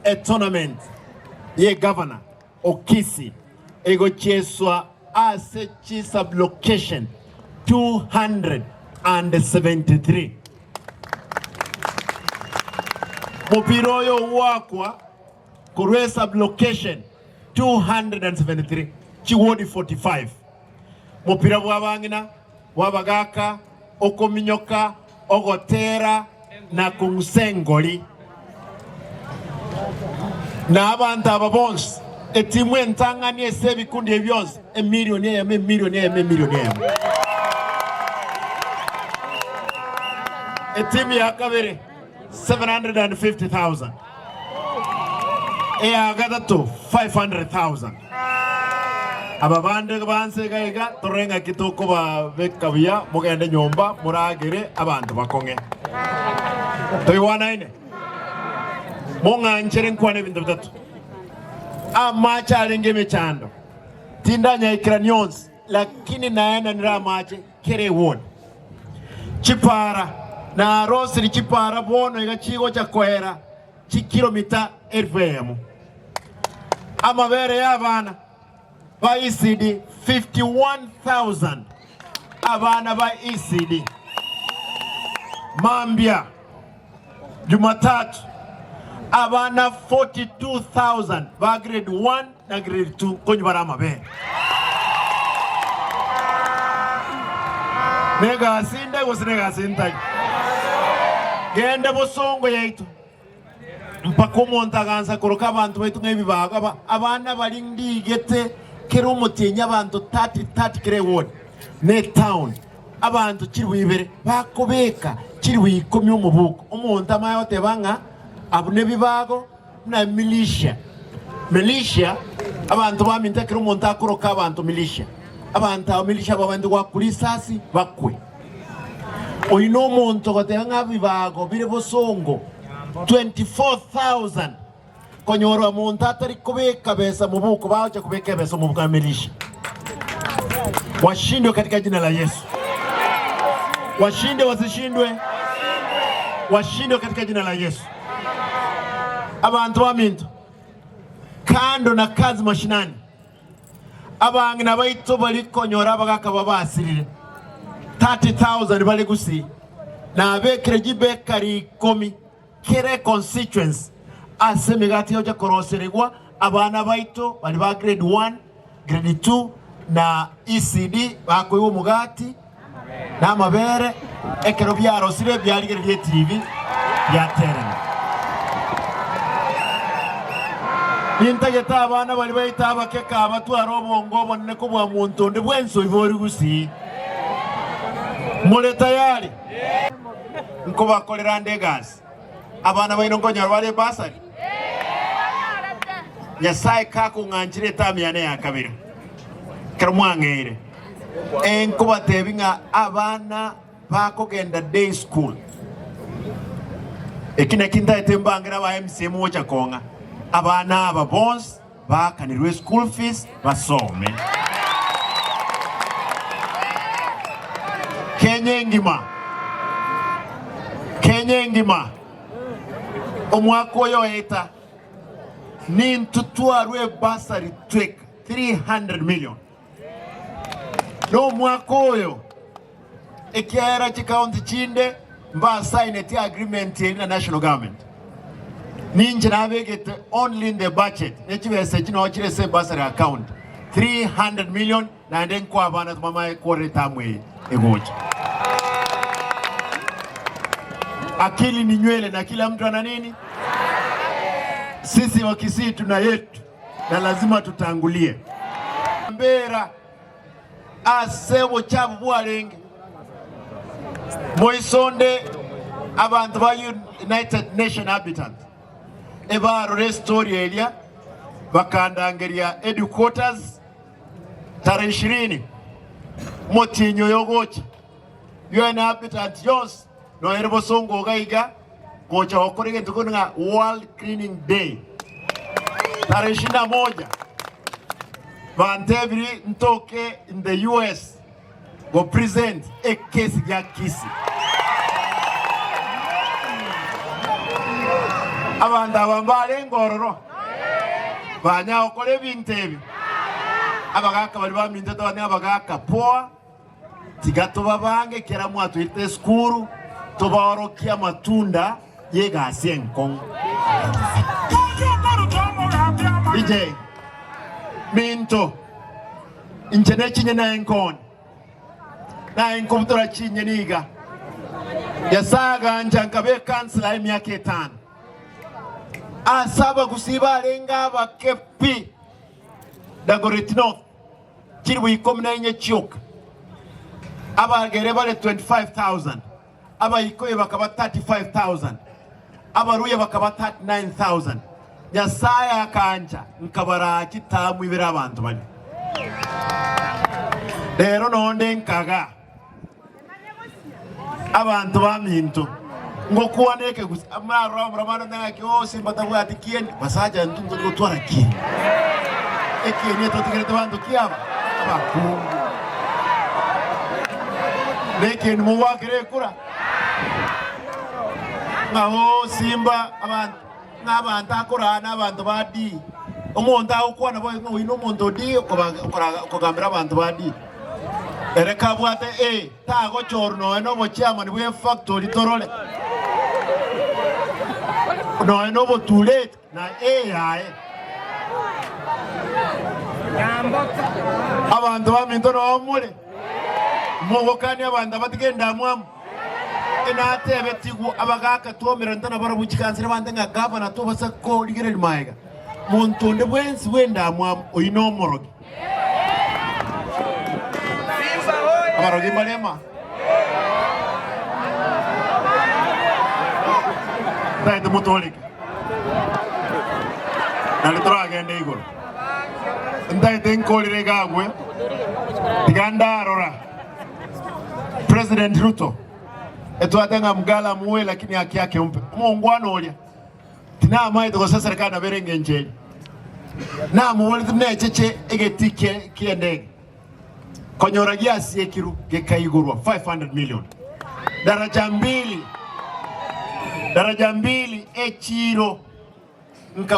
Etournament y'egavana o Kisii egochieswa ase chisublocation 273. Mopira oyo ogoakwa korwa esublocation 273, chiwodi 45. Mopira bw'abang'ina, bw'abagaaka, okominyoka, ogotera, na kong'usa engori. Na abanto aba bonsi, etimu entang'ani ase ebikundi ebi bionsi, emilioni eyemo, emilioni eyemo, emilioni eyemo. Etimu ya kabere, 750,000. Eya gatato, 500,000. Aba bande banse iga iga, torore ng'aki tokobabeka buya, mogende nyomba moragere abanto bakong'e. Toigwanaine? Mong'anchere nkwane ebinto bitato. Amache arenge emechando, tindanyaikerania onsi, lakini naenanire amache kera ewodi. Chipara, narosirie chipara bono iga chigocha koera chikilomita elfu eyemo. Amabere y'abana ba ECD 51,000 abana ba ECD. Mambia Jumatatu abana 42,000 ba grade 1 na grade 2 konywa bare amabere. Negasi inde gose negasi ntari? Genda bosongo yaito mpaka omonto agansa koroka abanto baito ng'a ebibago aba abana baria ndigete kera omotienyi abanto 30 30 kera eward ne etown abanto chilifu ibere bakobeka chilifu ikomi omobuko omonto amanye goteba ng'a abwo nebibago Buna militia, militia, abanto baminto ekero omonto akoroka abanto militia, abanto aba militia babwenerete goakwa risasi bakwe. Oyio na omonto ogoteba ng'a ebibago bire bosongo 24,000 konyorwa monto atari kobeka besa mobuko bagocha kobeka ebesa mobuko ya militia. Washindwe katika jina la Yesu. Washindwe wasishindwe? Washindwe katika jina la Yesu. Abanto baminto, kando na kazi mashinani, abang'ina baito bari konyora abagaka babasirire 30,000 bare gusii, nabekire chibekari ikomi kera econstituency ase emegati egocha koroserigwa abana baito baria ba grade 1, grade 2 na ECD bakoigwa omogati na amabere ekero biarosire biarigereria etibi biaterana. Nintagete abana baria baito abake kabatware obongo obonene kobua monto onde bwensi oiboire gusii. More tayari? Nkobakorera ande egasi. Abana baino nkonyora bare ebasari? Nyasae kakong'anchire etamu yane ya kabere, ekero mwang'eire, nkobatebi ng'a abana bakogenda day school, eki nakio ntaete mbangere aba MCA mogocha kong'a, abana aba bonsi baakanirwe school fees basome. Kenya engima, Kenya engima, omwaka oyo oeta nintwe twarwe ebursary tweka 300 million. Na omwaka oyo ekiagera chikaunti chinde mbasaineti agreement eri na national government, ninche nabegete only in the budget ne chibesa echi noo chire ase ebursary account 300 million naende nkoa abana bamaye kore etamu eye egocha. Akili ni nywele na kila mtu ana nini? Sisi Wakisii tuna yetu na lazima tutangulie. Mbera ase obochafu bwarenge moisonde abanto ba United Nation Habitat ebarora estory eria bakandangeria headquarters tarehe ishirini omotienyi oyo ogocha UN Habitat yonsi noere bosongo iga iga gocha gokora egento kende ng'a World Cleaning Day tarehe ishirini na moja bantebiri ntoke in the US go present ekesi gia Kisii. Abanto aba mbarenge ororo, banya gokora ebinto ebi. Abagaaka baria baminto tobane abagaaka poa, tiga tobabange ekero mwatoirete esukuru, tobaorokie amatunda y'egasi enkong'u. DJ, Minto, inche nechinye naye nkone. Naye nkobutora chinyeni iga. Nyasae agancha nkaba ekansela emiaka etano. Ase abagusii barenge abake pi, Dagoretti North, chilifu ikomi na inye chioka, abagere bare 25,000, Abaikoyo bakaba 35,000, Abaluya bakaba 39,000. Nyasae akancha nkabaraa chitaamu ibere abanto baria. Rero nonde nkaga abanto baminto ngokwana ekegusii, mrarore abamura bande ng'aki oo simba tabwati kieni, basacha intwe ntori gotwara kieni. Ekieni etotigerete banto ki aba? Abakungu. Nekieni mogwakera ekura ng'a oo simba abanto ng'a abanto akoraa na abanto ba D. Omonto agokwana boigo ng'a oyio nomonto o D okogambera abanto ba D. Ere kabwate A tagochorwa nonya na obochairman bwe efactory torore nonya na obotureti na A yaye. Abanto baminto noo more, mogokania abanto abatige endamwamu. Enatebetigwe abagaaka twomererete nabarabwo chikansera abanto ng'a gavana tobasa korigereria magega. Monto onde bwensi bw'endamwamu oyio nomorogi. Abarogi mbarema. Ntaete motooreke, naende toragende igoro. Ntaete nkorire iga agwe, tiga ndarora President Ruto etwate ng'a mgala muwe lakini haki yake umpe. Omongwana oria tinamaete gose eserekari nabo ere engencho eria. Namoborete buna echeche egetii ki'endege. Konyora giasiekirwe gekaigorwa 500 million. Daraja mbili, daraja mbili echiro nka.